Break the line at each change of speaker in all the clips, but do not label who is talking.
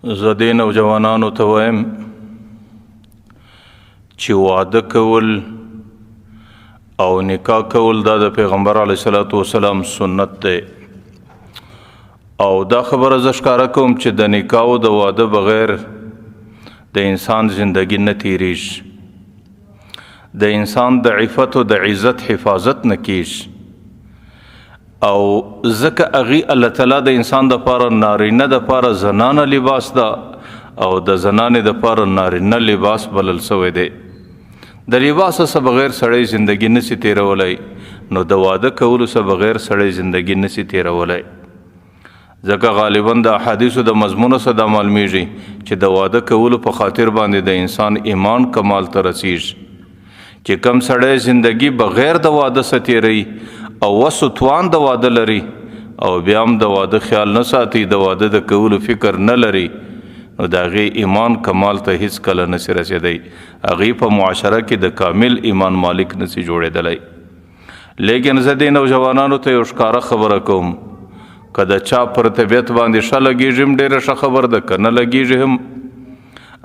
زه دې نوجوانانو ته وایم چې واده کول او نکاح کول دا د پیغمبر علیه الصلاة والسلام سنت دی. او دا خبره زه ښکاره کوم چې د نکاح او د واده بغیر د انسان زندگی نه تیریږي، د انسان د عفت او د عزت حفاظت نه کیږي. او ځکه هغې الله تعالی د انسان دپاره نارینه دپاره زنانه لباس ده او د زنانې دپاره نارینه لباس بلل سوی دی. د لباس څخه بغیر سړی زندگی نسی تیرولی، نو د واده کولو څخه بغیر سړی زندگی نسی تیرولی. ځکه غالبا د احادیثو د مضمون څخه دا معلومیږي چې د واده کولو په خاطر باندې د انسان ایمان کمال ته رسیږي. چې کم سړی زندگی بغیر د واده څخه تیروي او وس و توان د واده لري او بیا هم د واده خیال نه ساتي، د واده د کولو فکر نه لري، نو د هغې ایمان کمال ته هیڅ کله نسی رسېدی. هغې په معاشره کې د کامل ایمان مالک نسی جوړېدلی. لیکن زه دې نوجوانانو ته یو ښکاره خبره کوم، که د چا پر طبیعت باندې ښه لګېږي هم ډېره ښه خبره ده، که نه لګېږي هم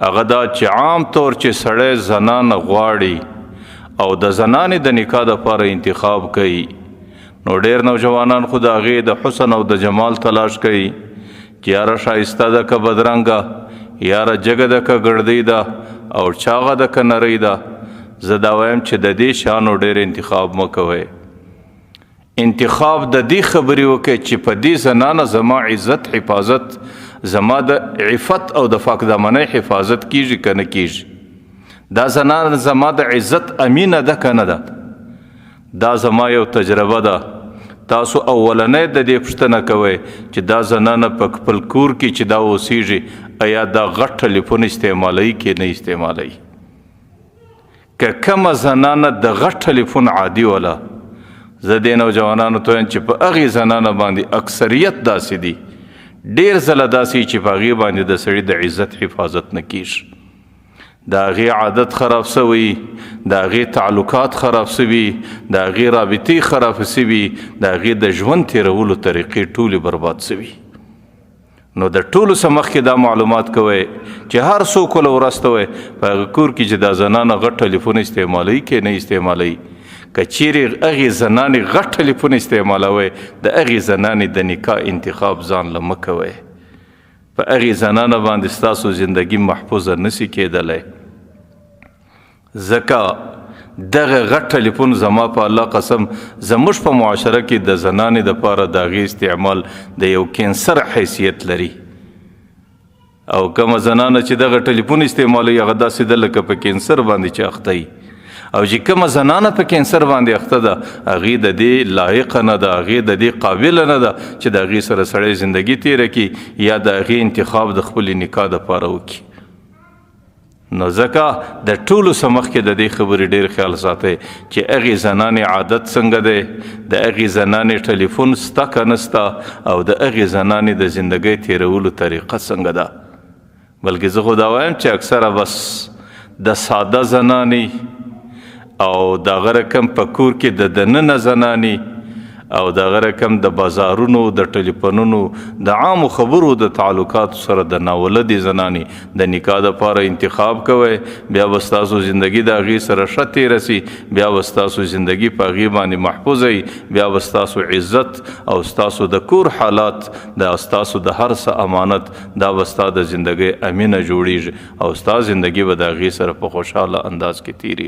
هغه دا چې عام طور چې سړی زنانه غواړي او د زنانې د نکاح دپاره انتخاب کوي، نو ډېر نوجوانان خو د هغې د حسن او د جمال تلاش کوي چې یاره ښایسته ده که بدرنګه، یاره جګه ده که ګړدۍ ده، او چاغه ده که نرۍ ده. زه دا وایم چې د دې شیانو ډېر انتخاب مه کوئ. انتخاب د دې خبرې وکړئ چې په دې زنانه زما عزت حفاظت، زما د عفت او د پاکدامنۍ حفاظت کیږي که نه کیږي، دا زنانه زما د عزت امینه ده که نه ده. دا زما یو تجربه ده. تاسو اولنی د دې پوښتنه کوئ چې دا زنانه په خپل کور کې چې دا اوسیږي ایا دا غټ ټلیفون استعمالوي که نه استعمالوي. که کومه زنانه د غټ ټلیفون عادي وله، زه دې نوجوانانو ته وایم چې په هغې زنانه باندې اکثریت داسې دي، ډېر ځله داسې چې په هغې باندې د سړي د عزت حفاظت نه کیږي. د هغې عادت خراب سوی، د هغې تعلقات خراب سوي، د هغې رابطې خراب سوي، د هغې د ژوند تېرولو طریقې ټولې برباد سوي. نو د ټولو څخه مخکې دا معلومات کوئ چې هر څوک له ورسته وئ په هغه کور کې چې دا زنانه غټ ټلیفون استعمالوي که نه استعمالوي. که چیرې هغې زنانې غټ ټلیفون استعمالوئ، د هغې زنانې د نکاح انتخاب ځان له مه کوئ. په هغې زنانه باندې ستاسو زندگی محفوظه نسی کېدلی، ځکه دغه غټ ټلیفون زما په الله قسم زموږ په معاشره کې د زنانې دپاره د هغې استعمال د یو کینسر حیثیت لري. او کومه زنانه چې دغه ټلیفون استعمالوي هغه داسې ده لکه په کینسر باندې چې اخته وي. او چې کومه زنانه په کینسر باندې اخته ده هغې د دې لایقه نه ده، هغې د دې قابله نه ده چې د هغې سره سړی زندګي تېره کړي یا د هغې انتخاب د خپلې نکاح دپاره وکړي. نو ځکه د ټولو څخه مخکې د دې خبرې ډېر خیال ساتئ چې هغې زنانې عادت څنګه دی، د هغې زنانې ټلیفون سته که نه سته، او د هغې زنانې د زندګۍ تېرولو طریقه څنګه ده. بلکې زه خو دا وایم چې اکثره بس د ساده زنانې او د هغه رقم په کور کې د دننه زنانې او د هغه رقم د بازارونو د ټلیفونونو د عامو خبرو د تعلقاتو سره د ناولدې زنانې د نکاح دپاره انتخاب کوئ، بیا به ستاسو زندګي د هغې سره ښه تېره سي، بیا به ستاسو زندګي په هغې باندې محفوظه وي، بیا به ستاسو عزت او ستاسو د کور حالات د ستاسو د هر څه امانت دا به ستا د زندګۍ امینه جوړیږي او ستا زندګي به د هغې سره په خوشحاله انداز کې تېرېږي.